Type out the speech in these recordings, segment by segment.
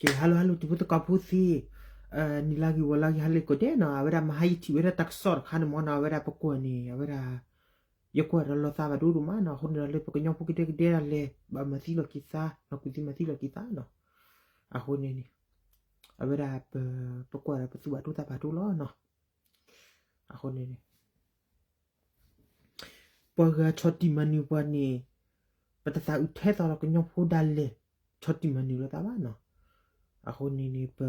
ကဲ hello hello တံၤဖိသကိးဖိသ့ၣ်, နံၤလၢဂ့ၤဝီၤလၢဂ့ၤ ဟါလၢကိးဒဲးနီၤ, အဝဲဒၣ်မဟါယထံၣ်ဝဲဒၣ်တၢ်ကစီၣ်တခါန့ၣ်မ့ၢ်နီၤ, အဝဲဒၣ်ပကွၢ်န့ၣ် အဝဲဒၣ် ယကွၢ်ဒီးလီၤသးဘၣ်ဒိဒိၣ်မးနီၤ, အဃိန့ၣ်ဒီးလၢပကညီဖိကဒဲကဒဲဒၣ်လဲာ် ဘၣ်မၤသံလီၤက့ၤသးနီၤ, ကူၣ်သံမၤသံလီၤက့ၤသးနီၤ, အဃိန့ၣ်န့ၣ် အဝဲဒၣ်ပ ပကွၢ်ဒီးပသူၣ်ဘၣ်ဒိသးဘၣ်ဒိလီၤနီၤ, အဃိန့ၣ်န့ၣ် ပှၤဂၤဆီၣ်တံၢ်မၤနၢၤပှၤန့ၣ် ပတသးအုးထဲသိးဒီးကညီဖိဒၣ်လဲာ် ဆီၣ်တံၢ်မၤနၢၤလိာ်သးဘၣ်နီၤ, အဃိန့ၣ်န့ၣ် ပ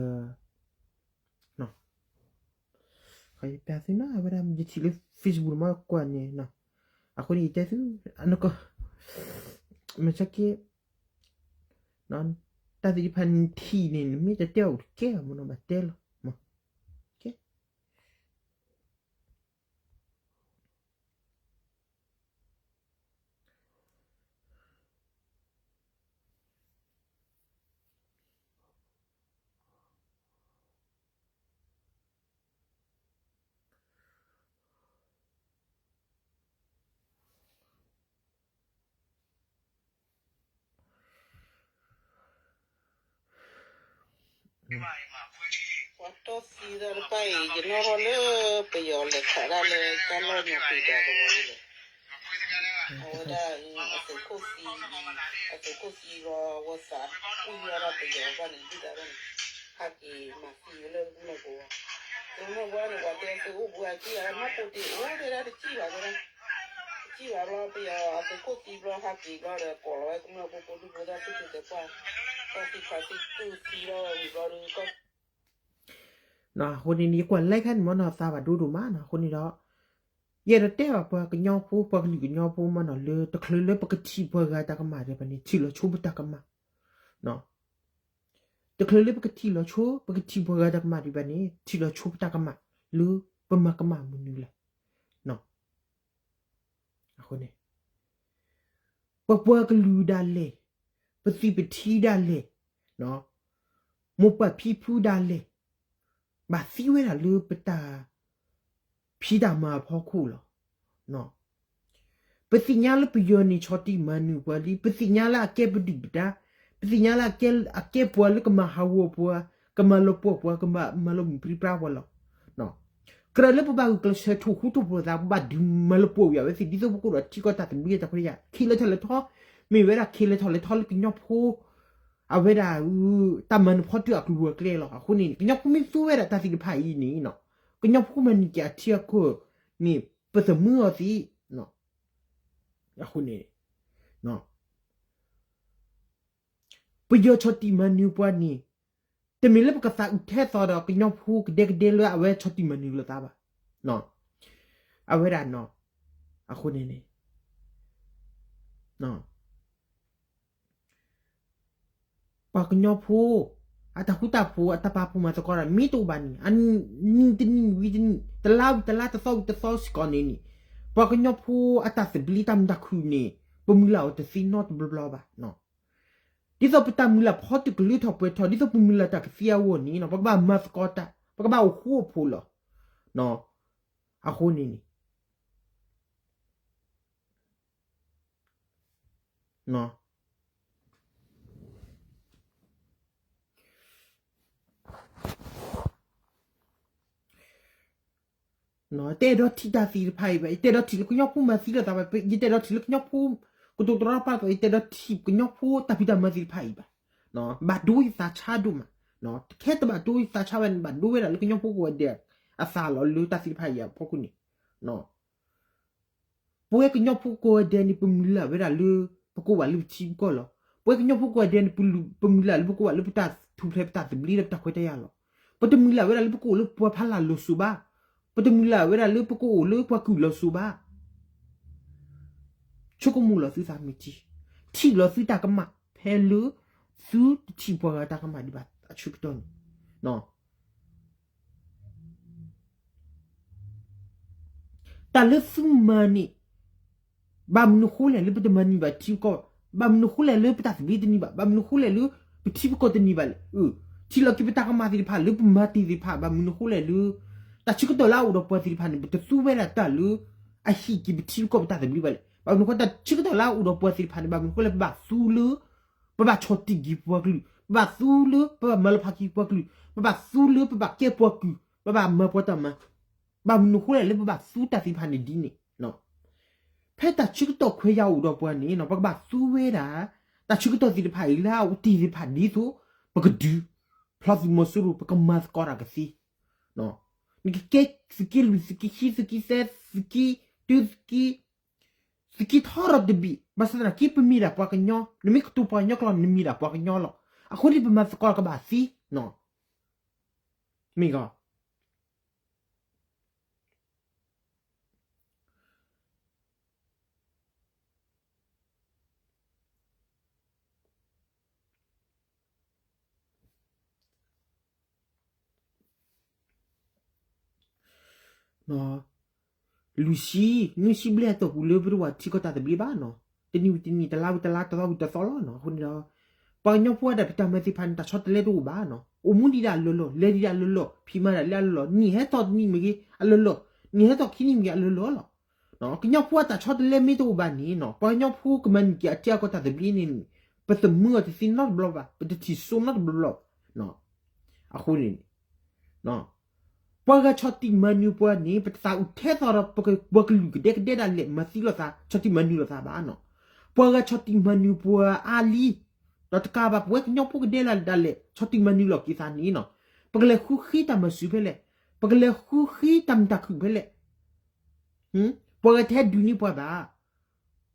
ပျးသုနီၤ, အဝဲဒၣ်ယထံၣ်လၢ Facebook မ့ၢ်ကွၢ်န့ၣ်နီၤ, အဃိန့ၣ်ယတဲသု, နက မ့ၢ်ဆၢက့ တၢ်သ့ၣ်တဖၣ်နထံၣ်န့ၣ် နမ့ၢ်တတဲအီၤတကဲမ့ၢ်နီၤ ဘၣ်တဲလီၤ, ကဲ ပှၤတီသံသးတဖၣ်အံၤ ယနီၣ်ထီၣ်လၢ ပယီၤလဲၤခးဒၣ်လၢတၢ်လီၢ်ညါပူၤဒီးတဝီလံ, အဝဲဒၣ် အသုးခိၣ်သံ, အသုးခိၣ်သံလီၤ အဝဲသးကွံယီၤဒီးပယီၤဘၣ်န့ၣ် ဒုၣ်ဒါဘၣ်န့ၣ် ဟးက့ၤမၤသံဝဲလၢကမျၢၢ်ပူၤ, ကမျၢၢ်ပူၤန့ၣ် ပှၤတဲသုအိၣ်ဘှံးအကံၢ်အမၢ်ပိာ်တ့ၢ်အိၣ်တဲဒၣ်တစံၣ်ဘၣ်တဲဒၣ်, တစံၣ်ဘၣ်ဘျီ ပယီၤအသုးခိၣ်သံဘျီဟးက့ၤဘျီဒီး ကိးလီၤဝဲကမျၢၢ်ပူၤဖိဒူၣ်ဖိသၣ်သူၣ်က့ၤသဲးပှၢ်, တၢ်သံခးသံတူၢ်သံလီၤဝဲဝံၤဘျီဒီး အဃိန့ၣ်န့ၣ် ယကွၢ် live ခါန့ၣ်မ့ၢ်နီၤသးဘၣ်ဒိဒိၣ်မးနီၤ, အဃိန့ၣ်ဒီး ယအဲၣ်ဒိးတဲဘၣ်ပှၤကညီဖိ ပှၤကလုာ်ကညီဖိမ့ၢ်နီၤ လၢတချုးလၢပကထံၣ်ပှၤဂၤတၢ်ကမၣ်ဒံးဘၣ်န့ၣ် ထံၣ်လီၤဆိပတၢ်ကမၣ်, တချုးလၢပကထံၣ်လီၤဆိ ပကထံၣ်ပှၤဂၤတၢ်ကမၣ်ဒံးဘၣ်န့ၣ် ထံၣ်လီၤဆိပတၢ်ကမၣ် လၢပမၤကမၣ်မနုၤလဲၣ်, အဃိန့ၣ် ပပှၤကလုာ်ဒၣ်လဲာ်, ပသွံၣ်ပထံဒၣ်လဲာ်, မိၢ်ပၢ်ဖံဖုဒၣ်လဲာ်, ဘၣ်သံဝဲဒၣ်လၢပတၢ်ဖံးတၢ်မၤအဖီခိၣ်လီၤ. ပသ့ၣ်ညါလၢပယီၤန့ၣ် ဆီၣ်တံၢ်မၤနၢၤပှၤလံ, ပသ့ၣ်ညါလၢအကဲပဒုၣ်ပဒါ, ပသ့ၣ်ညါလၢအကဲ, အကဲပှၤလၢကမၤဟးဂီၤပှၤ, ကမၤလီၤပှီၢ်ပှၤ, ကမၤ, မၤလီၤမုၢ်ပြံပြါပှၤလီၤ. ကြၢးလၢပဘၣ်ဂုာ်ကျဲးစၢးထိၣ်ဃူထိၣ်ဖိးသး ပဘၣ်ဒုးမၤလီၤပှီၢ်ဝံၤအဝဲသ့ၣ် ဒ်သိးပကအိၣ်ဒီးထံကီၢ်တၢ်သဘျ့တၢ်ခွဲးယာ် ခ့လဲၤထီၣ်လဲၤထီ, မ့ၢ်ဝဲဒၣ်ခ့လဲၤထီၣ်လဲၤထီလၢကညီဖိ အဝဲဒၣ် တၢ်မၤနၢၤဖီတၢၣ်အကျိၤအကျဲလီၤ. အဃိန့ၣ် ကညီဖိမ့ၢ်သူဝဲဒၣ်တၢ်သ့ၣ်တဖၣ်အံၤန့ၣ် ကညီဖိမၤန့ၢ်က့ၤအထံအကီၢ်န့ၣ် ပသမၢအီၤသ့. အဃိန့ၣ် ပယီၤဆီၣ်တံၢ်မၤနၢၤပှၤန့ၣ် တမ့ၢ်လၢပကသးအုးထဲသိးဒီးကညီဖိကဒဲကဒဲလၢအဝဲဆီၣ်တံၢ်မၤနၢၤလိာ်သးဘၣ်. အဝဲဒၣ် အဃိန့ၣ်န့ၣ် ပှၤကညီဖိ အတၢ်ဃူတၢ်ဖိး အတၢ်ပာ်ဖှိၣ်မၤသကိးတၢ် မ့ၢ်တအိၣ်ဘၣ်န့ၣ် အနံၣ်တနံၣ်ဝံၤတနံၣ် တလါဝံၤတလါ တသီဝံၤတသီစ့ၢ်ကီးန့ၣ်န့ၣ် ပှၤကညီဖိအတၢ်သဘျ့တၢ်မုာ်တၢ်ခုၣ်န့ၣ် ပမုၢ်လၢ်အီၤတသ့နီတဘျီဘၣ်. ဒ်သိးပတၢ်မုၢ်လၢ်ဖီတကလုာ်ထီၣ်ပှဲၤထီၣ် ဒ်သိးပမုၢ်လၢ်တၢ်ကသံအဂီၢ်န့ၣ် ပကဘၣ်မၤသကိးတၢ် ပကဘၣ်အိၣ်ဃူအိၣ်ဖိးလီၤ. အဃိန့ၣ်န့ၣ် တအဲၣ်ဒိးထံၣ်တၢ်သ့ၣ်တဖၣ်အံၤဘၣ်. ယတအဲၣ်ဒိးထံၣ်လၢကညီဖိမၤသံလိာ်သးဘၣ်. ယတအဲၣ်ဒိးထံၣ်လၢကညီဖိ ကတိၤတရီတပါသီး ယတအဲၣ်ဒိးထံၣ်ကညီဖိတၢ်ဖံးတၢ်မၤသ့ၣ်တဖၣ်အံၤဘၣ်. ဘၣ်ဒိယသးဆါဒိၣ်မး. တခဲတဘၣ်ဒိယသးဆါဘၣ်န့ၣ် ဘၣ်ဒိဝဲဒၣ်လၢကညီဖိကိးဂၤဒဲးအသးလီၤ လၢတၢ်သ့ၣ်တဖၣ်အံၤအဖီခိၣ်န့ၣ် ပဝဲကညီဖိကိးဂၤဒဲးန့ၣ် ပမုၢ်လၢ်ဝဲဒၣ်လၢ ပကအိၣ်ဘၣ်လၢပထံပကီၢ်လီၤ. ပဝဲကညီဖိကိးဂၤဒဲးန့ၣ် ပမုၢ်လၢ်လၢပကအိၣ်ဘၣ်လၢပတၢ်ထူၣ်ဖျဲးပတၢ်သဘျ့ဒီးပတၢ်ခွဲးတၢ်ယာ်လီၤ. ပတမုၢ်လၢ်ဝဲဒၣ်လၢပကအိၣ်လၢပှၤဖးလၢ်လီၤစိၤဘၣ်. ပတမုၢ်လၢ်ဝဲဒၣ်လၢပကအိၣ်လၢပှၤကုၢ်လီၤစိၤဘၣ်. ဆိကမိၣ်လီၤသုသးမ့ၢ်ထံ, ထံၣ်လီၤသုတၢ်ကမၣ် ဖဲလၢ သုတထံၣ်ပှၤဂၤတၢ်ကမၣ်ဒံးဘၣ်အဆၢကတီၢ်န့ၣ် တၢ်လၢသုမၤန့ၣ် ဘၣ်မနုၤဃိလဲၣ်လၢပတမၤန့ၢ်ဘၣ်ထံပကီၢ်, ဘၣ်မနုၤဃိလဲၣ်လၢပတၢ်သဘျ့တန့ၢ်ဘၣ်, ဘၣ်မနုၤဃိလဲၣ်လၢ ပထံပကီၢ်တန့ၢ်ဘၣ်လဲၣ်. ထံၣ်လီၤက့ၤပတၢ်ကမၣ်သ့ၣ်တဖၣ်လၢပမၤတ့ၢ်သ့ၣ်တဖၣ် ဘၣ်မနုၤဃိလဲၣ်လၢ တၢ်ဆၢကတီၢ်လၢအအိၣ်ဒီးပှၤသ့ၣ်တဖၣ်န့ၣ် ပတသူဝဲဒၣ်တၢ်လၢ အဟံးက့ၤပထံပကီၢ်ပတၢ်သဘျ့ဘၣ်လဲၣ်. ဘၣ်မနုၤဃိ တၢ်ဆၢကတီၢ်လၢအအိၣ်ဒီးပှၤသ့ၣ်တဖၣ်န့ၣ် ဘၣ်မနုၤဃိလဲၣ် ပဘၣ်သူလၢ ပဘၣ်ဆီၣ်တံၢ်က့ၤပှၤကလုာ်, ပဘၣ်သူလၢပဘၣ်မၤလီၤဖးက့ၤပှၤကလုာ်, ပဘၣ်သူလၢပဘၣ်ကဲပှၤကုၢ်, ပဘၣ်မၤပှၤတၢ်မၤ, ဘၣ်မနုၤအဃိလဲၣ်လၢပဘၣ်သူတၢ်သ့ၣ်တဖၣ်န့ၣ်ဒ်န့ၣ်, ဖဲတၢ်ဆၢကတီၢ်ခွဲးယာ်အိၣ်ဒီးပှၤန့ၣ် ပကဘၣ်သူဝဲဒၣ် တၢ်ဆၢကတီၢ်သ့ၣ်တဖၣ်အံၤလၢအအိၣ်တ့ၢ်သ့ၣ်တဖၣ်ဒ်သိး ပကဒုးဖျီသုးမီၤစိရိၤ ပကမၤသကိးတၢ်ကသ့ နကကဲသုးက့လွံၢ် သုးက့ခံ သုးက့သၢ သုးက့တၢ သုးက့ သုးက့ထီရီၤတဘ့ၣ် ဘၣ်ဆၣ်သနာ်က့ ပမ့ၢ်ဒၣ်ပှၤကညီ, နမ့ၢ်ကတိၤပှၤကညီကျိာ် နမ့ၢ်ဒၣ်ပှၤကညီလီၤ. အဃိန့ၣ် ပမၤသကိးကဘၣ်သ့, မ့ၢ်ဂ့ၤ လွံၢ်ဆံ, နွံဆံဘျဲၣ်အတီၢ်ပူၤလၢပတဝဲထံကီၢ်တၢ်သဘျ့ဘၣ်နီၤ, တနံၤဝံၤတနံၤ တလါဝံၤတလါ တသီဝံၤတသီလီၤနီၤ. အဃိန့ၣ်ဒီး ပှၤကညီဖိအတၢ်ဖံးတၢ်မၤသ့ၣ်တဖၣ်န့ၣ် တၢ်ဆီတလဲတအိၣ်ဘၣ်နီၤ, အိၣ်မူဒံးဒၣ်အလၢာ်လီၤ, လဲၤဒံးဒၣ်အလၢာ်လီၤ, ဖံးမၤဒၣ်လၢအလၢာ်လီၤ, နံၣ်ဟဲထီၣ်တနံၣ်မ့ၢ်ဂ့ၤအလၢာ်လီၤ, နံၣ်ဟဲထီၣ်ခံနံၣ်မ့ၢ်ဂ့ၤအလၢာ်လီၤလီၤ. ကညီဖိအတၢ်ဆီတလဲမ့ၢ်တအိၣ်ဘၣ်န့ၣ်နီၤ, ပှၤကညီဖိကမၤန့ၢ်က့ၤအထံအကီၢ်တၢ်သဘျ့န့ၣ်န့ၣ် ပသမၢအီၤတသ့နီတဘျီဘၣ်, ပတထံၣ်စိနီတဘျီဘၣ်. အဃိန့ၣ် ပှၤဂၤဆီၣ်တံၢ်မၤနၢၤပှၤန့ၣ် ပတသးအိၣ်ထဲသိးဒီးပှၤကလုာ်ကဒဲကဒဲဒၣ်လဲာ် မၤသံလိာ်သး ဆီၣ်တံၢ်မၤနၢၤလိာ်သးဘၣ်နီၤ. ပှၤဂၤဆီၣ်တံၢ်မၤနၢၤပှၤအါလံ, ဒီးတကးဘၣ် ပဝဲကညီဖိကဒဲဒၣ်လဲာ် ဆီၣ်တံၢ်မၤနၢၤလိာ်က့ၤသးန့ၣ်နီၤ, ပကလဲၤဃုဃ့တၢ်မၤစၢၤဖဲလဲၣ်, ပကလဲၤဃုဃ့တၢ်မုာ်တၢ်ခုၣ်ဖဲလဲၣ်. ပှၤဂၤတဟဲဒုးန့ၢ်ပှၤဘၣ်,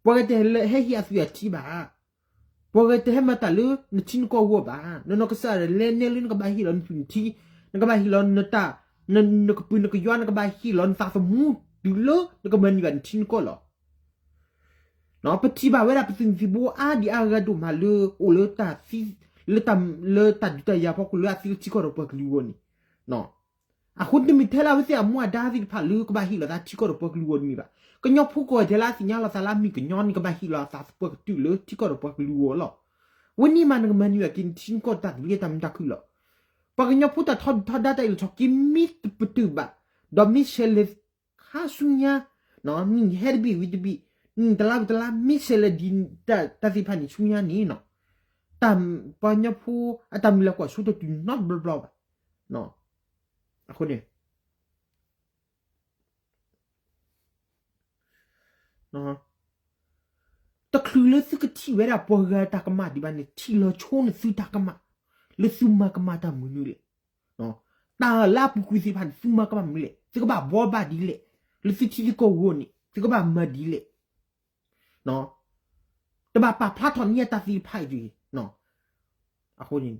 ပှၤဂၤတဟဲဟ့ၣ်အသွံၣ်အထံဘၣ်, ပှၤဂၤတဟဲမၤတၢ်လၢနထံနကီၢ်အဂီၢ်ဘၣ်. နီၢ်နီၢ်ကစၢ်ဒၣ်လဲၣ် နဲလၢနကဘၣ်ဟ့ၣ်လီၤနသွံၣ်နထံ, နကဘၣ်ဟ့ၣ်လီၤနတၢ်, နကပုာ်နကယွၤ နကဘၣ်ဟ့ၣ်လီၤနသးသမူ တုၤလၢနကမၤန့ၢ်ဘၣ်နထံနကီၢ်လီၤ. ပထံၣ်ဘၣ်ဝဲဒၣ်ပသုးမုၢ်သံၣ်ဘိအါဒံးအါဂၤဒိၣ်မးလၢ အိၣ်လၢတၢ်သံ, လၢတၢ်ဒုးတၢ်ယၤဖီခိၣ်လၢအသံလၢထံကီၢ်ဒီးပှၤကလုာ်အဂီၢ်န့ၣ် အဃိတမ့ၢ်ထဲလၢအဝဲသ့ၣ်အမူအဒါသ့ၣ်တဖၣ်လၢကဘၣ်ဟ့ၣ်လီၤသးထံကီၢ်ဒီးပှၤကလုာ်အဂီၢ်တမ့ၢ်ဘၣ်. ကညီဖိကိးဂၤဒဲးလၢအသ့ၣ်ညါလီၤသးလၢအမ့ၢ်ကညီန့ၣ် ကဘၣ်ဟ့ၣ်လီၤအသးသပှၢ်ကတၢၢ်လၢထံကီၢ်ဒီးပှၤကလုာ်အဂီၢ်လီၤ. ဝဲန့ၣ်မးနကမၤန့ၢ်ဘၣ်က့ၤနထံနကီၢ်တၢ်သဘျ့တၢ်မုာ်တၢ်ခုၣ်လီၤ. ပှၤကညီဖိတၢ်ထီဒါတၢ်အ့ၣ်လိာ်ဆိးက့မ့ၢ်တပတုာ်ဘၣ်, ဒီးမ့ၢ်ဆဲးလဲၤခါဆူညါ, နံၣ်ဟဲတဘ့ၣ်ဝံၤတဘ့ၣ်, နံၣ်တလါဝံၤတလါ မ့ၢ်ဆဲးလဲၤဒ်တၢ်သ့ၣ်တဖၣ်န့ၣ်ဆူညါန့ၣ်နီၤ, တၢ်ပှၤကညီဖိအတၢ်မုၢ်လၢ်ကွၢ်စိတတုၤနီတဘျီဘျီဘၣ်. အဃိန့ၣ် တချုးလၢသုကထံၣ်ဝဲဒၣ်ပှၤဂၤတၢ်ကမၣ်ဒံးဘၣ်န့ၣ် ထံၣ်လီၤဆိနသုတၢ်ကမၣ် လၢသုမၤကမၣ်တၢ်မနုၤလဲၣ်. တၢ်လၢအပူၤကွံာ်သ့ၣ်တဖၣ်န့ၣ် သုမၤကမၣ်မနုၤလဲၣ်, သုကဘၣ်ဘှီဘၣ်ဒ်လဲၣ်, လၢသုထံသုကီၢ်အဂီၢ်န့ၣ် သုကဘၣ်မၤဒ်လဲၣ်. တဘၣ်ပာ်ဖျါထီၣ်န့ၢ်အတၢ်သ့ၣ်တဖၣ်အံၤတဂ့ၤ. အဃိန့ၣ်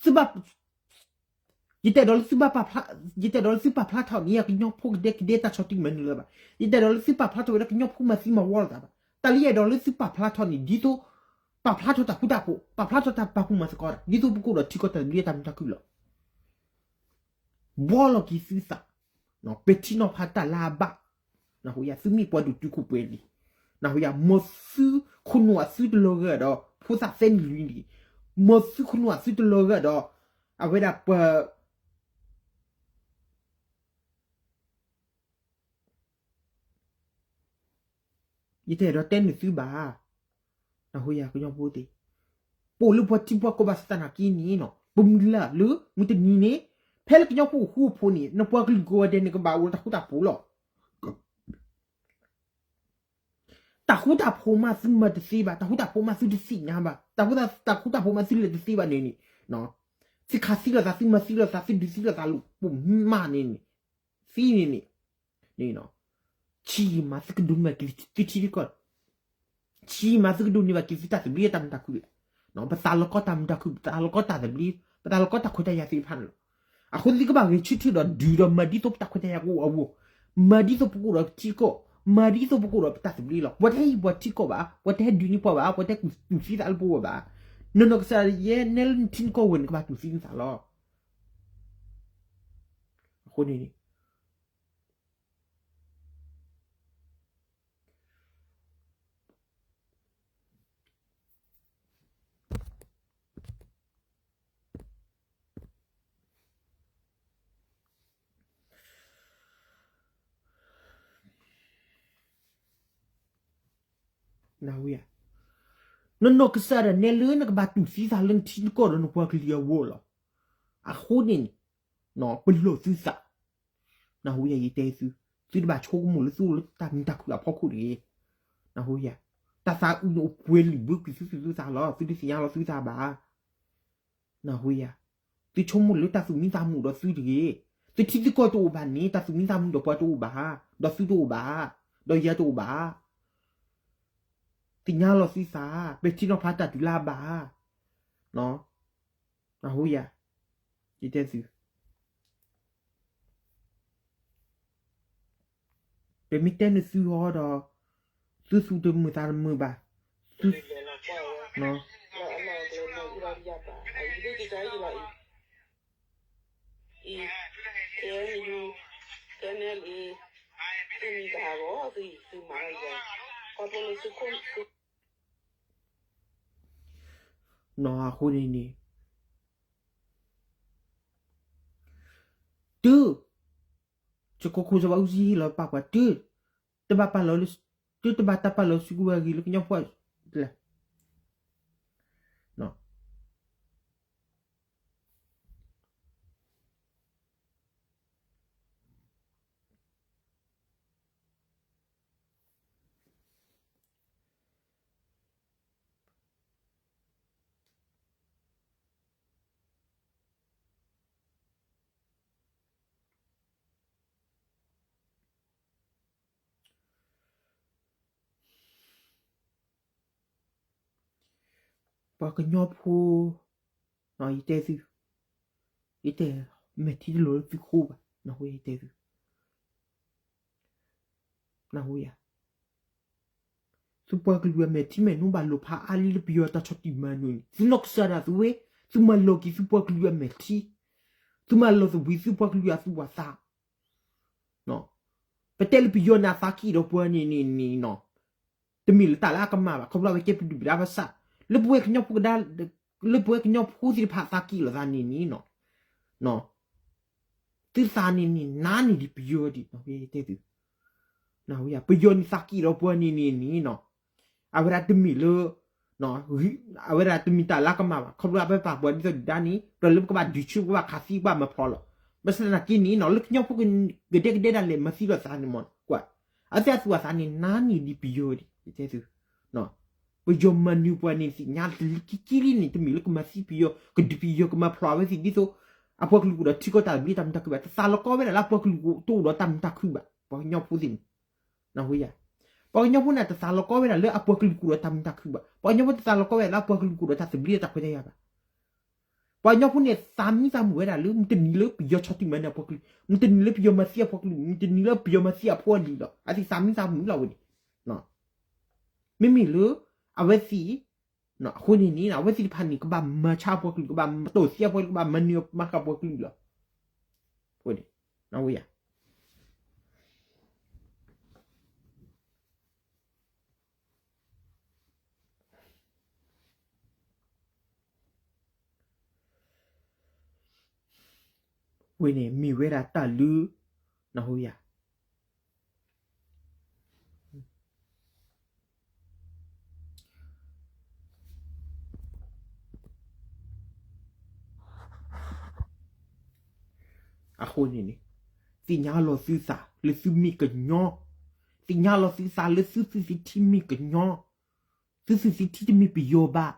သုဘၣ် ယတဲဒီးလၢသုဘၣ်ပာ်ဖျါ, ယတဲဒီးလၢသုဘၣ်ပာ်ဖျါထီၣ်န့ၢ်ကညီဖိကဒဲကဒဲတၢ်ဆီၣ်တံၢ်မၤနၢၤလၢၤဘၣ်. ယတဲဒီးလၢသုပာ်ဖျါထီၣ်ဝဲဒၣ်ကညီဖိမၤသံမၤဝီလိာ်သးဘၣ်. တၢ်လၢယအဲၣ်ဒိးလၢသုပာ်ဖျါထီၣ်န့ၣ် ဒ်သိး ပာ်ဖျါထီၣ်တၢ်ဃူတၢ်ဖိး, ပာ်ဖျါထီၣ်တၢ်ပာ်ဖှိၣ်မၤသကိးတၢ် ဒ်သိးပကအိၣ်ဒီးထံကီၢ်တၢ်သဘျ့တၢ်မုာ်တၢ်ခုၣ်လီၤ. ဘှီလီၤက့ၤသုသး, ပဲာ်ထံနီၤဖးတၢ်လၢအဘၣ်. နၢ်ဟူယၤ သုမ့ၢ်ပှၤဒိၣ်တုာ်ခိၣ်ပှဲၤလံ. နၢ်ဟူယၤ မ်သုခိၣ်နူာ်အသုတလီၤဂာ်ဒီး ဖိသၣ်သၢနံၣ်လွံၢ်နံၣ်, မ်သုခိၣ်နူာ်အသုတလီၤဂာ်ဒီး အဝဲဒၣ်ပှၤ ယတအဲၣ်ဒိးတဲနုာ်သုဘၣ်. နၢ်ဟူယၤ ကညီဖိသ့ၣ်, ပအိၣ်လၢပှၤထံပှၤကီၢ်ဘၣ်ဆၣ်သနာ်က့န့ၣ်နီၤ, ပမုၢ်လၢ်လၢမုၢ်တနံၤန့ၣ်, ဖဲလၢကညီဖိအိၣ်ဃူအိၣ်ဖိးန့ၣ် နပှၤကလုာ်ကိးဂၤဒဲးန့ၣ် ကဘၣ်အိၣ်လၢတၢ်ဃူတၢ်ဖိးလီၤ. တၢ်ဃူတၢ်ဖိးမးသုမၤတသ့ဘၣ်, တၢ်ဃူတၢ်ဖိးမးသုတသ့ၣ်ညါဘၣ်, တၢ်ဃူတၢ်ဖိးမးသုလဲၤတသ့ဘၣ်န့ၣ်န့ၣ်, သုခးသံလိာ်သး, သုမၤသံလိာ်သး, သုဒုးသံလိာ်သးလၢပိာ်မးန့ၣ်န့ၣ်, သံန့ၣ်န့ၣ်, ဆံးမးသုကဒိးန့ၢ်ဘၣ်က့ၤသုထံသုကီၢ်, ဆံးမးသုကဒိးန့ၢ်ဘၣ်က့ၤသုတၢ်သဘျ့တၢ်မုာ်တၢ်ခုၣ်လဲၣ်. ပသးလီၤကီတၢ်မုာ်တၢ်ခုၣ်, ပသးလီၤကီတၢ်သဘျ့, ပသးလီၤကီတၢ်ခွဲးတၢ်ယာ်သ့ၣ်တဖၣ်န့ၣ်လီၤ. အဃိသ့ၣ်ကဘၣ်ဂဲၤဆၢထၢၣ်ဒီးဒုးဒီးမၤဒ်သိးပတၢ်ခွဲးတၢ်ယာ်ကအိၣ်အဂီၢ်, မၤဒ်သိးပကအိၣ်ဒီးထံကီၢ်, မၤဒ်သိးပကအိၣ်ဒီးပတၢ်သဘျ့လီၤ. ပှၤတဟဲဟ့ၣ်ပှၤထံကီၢ်ဘၣ်, ပှၤတဟဲဒုးန့ၢ်ပှၤဘၣ်, ပှၤတဟဲတူၢ်သံသးလၢပဂီၢ်ဘၣ်. နီၢ်နီၢ်ကစၢ်ယဲနဲလၢနထံနကီၢ်ဝဲန့ၣ် ကဘၣ်တူၢ်သံနသးလီၤ. အဃိန့ၣ် နၢ်ဟူယၤ, နနီၢ်ကစၢ်ဒၣ်နဲလၢနကဘၣ်တူၢ်သံသးလၢနထံနကီၢ်ဒီးနပှၤကလုာ်အဂီၢ်လီၤ. အဃိန့ၣ်န့ၣ် ပလီၢ်သုသး, နၢ်ဟူယၤ ယတဲသု, သုတဘၣ်ဆိကမိၣ်လၢသုအိၣ်လၢတၢ်မုာ်တၢ်ခုၣ်အဖီခိၣ်တဂ့ၤ. နၢ်ဟူယၤ, တၢ်သးအုးန့ၣ်အိၣ်ပှဲၤလုာ်ဘၢကွံာ်သုသူၣ်သုသးလီၤ. သုတသ့ၣ်ညါလီၤသုသးဘၣ်. နၢ်ဟူယၤ, သုဆိကမိၣ်လၢတၢ်သူၣ်မံသးမုာ်ဒီးသုတဂ့ၤ. သုထံသုကီၢ်တအိၣ်ဘၣ်န့ၣ် တၢ်သူၣ်မံသးမုာ်ဒီးပှၤတအိၣ်ဘၣ်, ဒီးသုတအိၣ်ဘၣ်, ဒီးယၤတအိၣ်ဘၣ်. သ့ၣ်ညါလီၤသုသး, ပဲာ်ထံနီၤဖးတၢ်တုၤလၢအဘၣ်. နၢ်ဟူယၤ, ယတဲသု ပမ့ၢ်တဲနသုဟီဒီး သုသူၣ်တမုာ်သးတမုာ်ဘၣ်, သု, အဃိန့ၣ်န့ၣ် တုၤ ယကီၢ်ခိၣ် ယဘၣ်အူစံဟ့ၣ်လီၤ ပာ်ကွၢ် တုၤတဘၣ်ပာ်လီၤ, တုၤတဘၣ်တၢ်ပာ်လီၤစုကဝဲၤအဂ့ၢ်လၢကညီဖိ ပှၤကညီဖိ, ယတဲသု, ယတဲ, မဲာ်ထံတလိၤလၢသုဃိဘၣ်, နၢ်ဟူယၤ, ယတဲသု, နၢ်ဟူယၤ, သုပှၤကလုာ်အမဲာ်ထံမဲာ်နိ ဘၣ်လိာ်ဖးအါလံလၢပယီၤတၢ်ဆီၣ်တံၢ်မၤနၢၤန့ၣ် သုနီၢ်ကစၢ်ဒၣ်သုဝဲ, သုမၤလီၤက့ၤသုပှၤကလုာ်အမဲာ်ထံ, သုမၤလီၤသဘှံးသုပှၤကလုာ်အသူၣ်အသး ပတဲလၢပယီၤန့ၣ်အသးကံၢ်ဒီးပှၤန့ၣ်န့ၣ်န့ၣ်နီၤ, တမ့ၢ်လၢတၢ်လၢအကမၣ်ဘၣ်, ခီဖျိအဝဲကဲပဒုၣ်ပဒါဘၣ်ဆၣ်, လၢပဝဲကညီဖိကဒါ, လၢပဝဲကညီဖိသ့ၣ်တဖၣ်အသးကံၢ်လိာ်သးန့ၣ်န့ၣ်နီၤ, သုသးန့ၣ်န့ၣ် နါန့ၢ်ဒံးပယီၤဒံး, တဲသု, ပယီၤန့ၣ်သးကံၢ်ဒီးပှၤန့ၣ်န့ၣ်န့ၣ်နီၤ, အဝဲဒၣ်တမ့ၢ်လၢ အဝဲဒၣ်တမ့ၢ်တၢ်လၢအကမၣ်ဘၣ်, ခီဖျိအဝဲပာ်ပှၤဒ်သိးဒုၣ်ဒါန့ၣ် ဒီးလၢပကဘၣ်ဒုးဆူၣ် ပကဘၣ်ခးသံ ပကဘၣ်မၤဖျိးလီၤ, ဘၣ်ဆၣ်သနာ်က့န့ၣ်နီၤ လၢကညီဖိကဒဲကဒဲဒၣ်လဲာ် မၤသံလိာ်သးန့ၣ်မ့ၢ်ကွၢ်, အဝဲသ့ၣ်အသူၣ်အသးန့ၣ် နါန့ၢ်ဒံးပယီၤဒံး, ယတဲသု, ပယီၤမၤနၢၤပှၤန့ၣ်သ့ၣ်ညါလၢခံခံလံန့ၣ် တမ့ၢ်လၢကမၤသံပယီၤ ကဒုးပယီၤ ကမၤဖျိးအဝဲသ့ၣ်ဒ်သိး အပှၤကလုာ်ကအိၣ်ဒီးထံကီၢ်တၢ်သဘျ့တၢ်မုာ်တၢ်ခုၣ်ဘၣ်, တသးလီၤကီဝဲဒၣ်လၢအပှၤကလုာ်တအိၣ်ဒီးတၢ်မုာ်တၢ်ခုၣ်ဘၣ်, ပှၤကညီဖိသ့ၣ်န့ၣ် နၢ်ဟူယၤ, ပှၤကညီဖိန့ၣ် တသးလီၤကီဝဲဒၣ်လၢအပှၤကလုာ်ကအိၣ်ဒီးတၢ်မုာ်တၢ်ခုၣ်ဘၣ်, ပှၤကညီဖိတသးလီၤကီဝဲဒၣ်လၢအပှၤကလုာ်ကအိၣ်ဒီးတၢ်သဘျ့တၢ်ခွဲးတၢ်ယာ်ဘၣ်, ပှၤကညီဖိန့ၣ် သးမံသးမုာ်ဝဲဒၣ်လၢ မုၢ်တနံၤလၢပယီၤဆီၣ်တံၢ်မၤနၢၤအပှၤကလုာ်, မုၢ်တနံၤလၢပယီၤမၤသံအပှၤကလုာ်, မုၢ်တနံၤလၢပယီၤမၤသံအဖိအလံၤလီၤ, အဝဲသ့ၣ်သးမံသးမုာ်လီၤဝဲန့ၣ်, မ့မ့ၢ်လၢ အဝဲသ့ၣ် အဃိန့ၣ်န့ၣ် အဝဲသ့ၣ်တဖၣ်န့ၣ် ကဘၣ်မၤဆါအပှၤကလုာ်, ကဘၣ်တိၢ်သံအပှၤကလုာ်, ကဘၣ်မၤနၢၤမၤဃၣ်ပှၤကလုာ်လီၤ. အဃိန့ၣ် ဝဲန့ၣ်မ့ၢ်ဝဲဒၣ်တၢ်လၢ နၢ်ဟူယၤ အဃိန့ၣ်န့ၣ် သ့ၣ်ညါလီၤသုသးလၢသုမ့ၢ်ကညီ, သ့ၣ်ညါလီၤသုသးလၢသုသုးသ့ၣ်ထံမ့ၢ်ကညီ, သုသုးသ့ၣ်ထံတမ့ၢ်ပယီၤဘၣ်,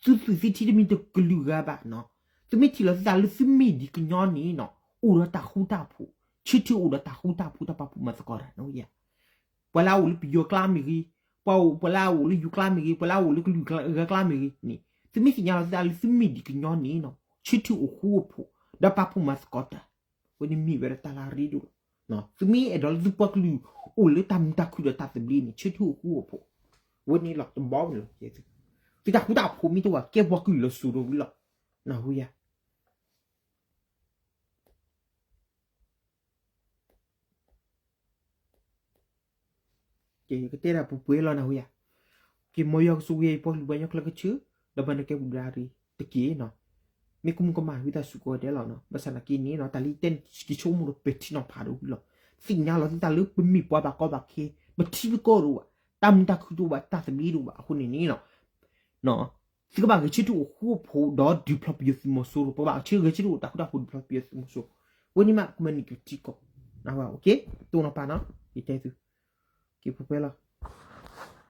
သုသုးသ့ၣ်ထံတမ့ၢ်တကလုာ်ဂၤဘၣ်နီၤ, သုမ့ၢ်ထံၣ်လီၤသုသးလၢသုမ့ၢ်ဒံးကညီန့ၣ်နီၤ အိၣ်ဒီးတၢ်ဃူတၢ်ဖိး, ဆၢထၢၣ်အိၣ်ဒီးတၢ်ဃူတၢ်ဖိး တၢ်ပာ်ဖှိၣ်မၤသကိးတၢ်နီၤ, ပှၤလၢအအိၣ်လၢပယီၤကျါမ့ၢ်ဂ့ၤ, ပှၤအိၣ် ပှၤလၢအအိၣ်လၢယိၤကျါမ့ၢ်ဂ့ၤ, ပှၤလၢအအိၣ်လၢကလုာ်ဂၤကျါမ့ၢ်ဂ့ၤန့ၣ် သုမ့ၢ်သ့ၣ်ညါလီၤသုသးလၢသုမ့ၢ်ဒံးကညီန့ၣ်နီၤ ဆၢထၢၣ်အိၣ်ဃူအိၣ်ဖိး ဒီးပာ်ဖှိၣ်မၤသကိးတၢ်, အဝဲန့ၣ်မ့ၢ်ဝဲဒၣ်တၢ်လၢအရ့ဒိၣ်လီၤ. သုမ့ၢ်အဲၣ်ဒိးလၢသုပှၤကလုာ်အိၣ်လၢတၢ်မုာ်တၢ်ခုၣ်ဒီးတၢ်သဘျ့န့ၣ် ဆၢထၢၣ်အိၣ်ဃူအိၣ်ဖိး, အဝဲန့ၣ်လီၤတဘီန့ၣ်လီၤ. သုတၢ်ဃူတၢ်ဖိးမ့ၢ်တအိၣ်ဘၣ် ကဲပှၤကလုာ်လီၤစိၤဒီးဝံၤလီၤ. နၢ်ဟူယၤ ကတဲဒၣ်ပှဲၤပှဲၤလီၤနၢ်ဟူယၤ, က့ၤမ်ယွၤကဆိၣ်ဂ့ၤယပှၤကလုာ်ပှၤကညီခဲလၢာ်ခဲဆ့, ဒီးမၤနၢၤကဲပှၤဒၣ်ရံၣ်တက့ၢ်နီၤ, မ့ၢ်ကမူကမၣ်ဝံသးစူၤကိးဂၤဒဲးလီၤနီၤ, ဘၣ်ဆၣ်သနာ်က့န့ၣ်နီၤ တၢ်လၢယတဲန့ၣ် ကဆိကမိၣ်ဒီးပဲာ်ထံနီၤဖးဒီးဝံၤလီၤ. သ့ၣ်ညါလီၤသုသးလၢပမ့ၢ်ပှၤဘၣ်ကီဘၣ်ခဲ, ပထံပကီၢ်တအိၣ်ဘၣ်, တၢ်မုာ်တၢ်ခုၣ်တအိၣ်ဘၣ်, တၢ်သဘျ့တအိၣ်ဘၣ်, အဃိန့ၣ်န့ၣ်နီၤ သုကဘၣ်ဂဲၤဆၢထၢၣ်အိၣ်ဃူအိၣ်ဖိးဒီးဒုးဖျီပယီၤသုးမီၤစိရိၤ, ပကဘၣ်ဂဲၤဆၢထၢၣ်အိၣ်တၢ်ဃူတၢ်ဖိးဒုးဖျီပယီၤသုးမီၤစိရိၤ, ဝဲန့ၣ်မးကမၤန့ၢ်က့ၤထံကီၢ်, တအိၣ်နီတပၤနီၤ, ယတဲသု, က့ၤဖိပဲလီၤ,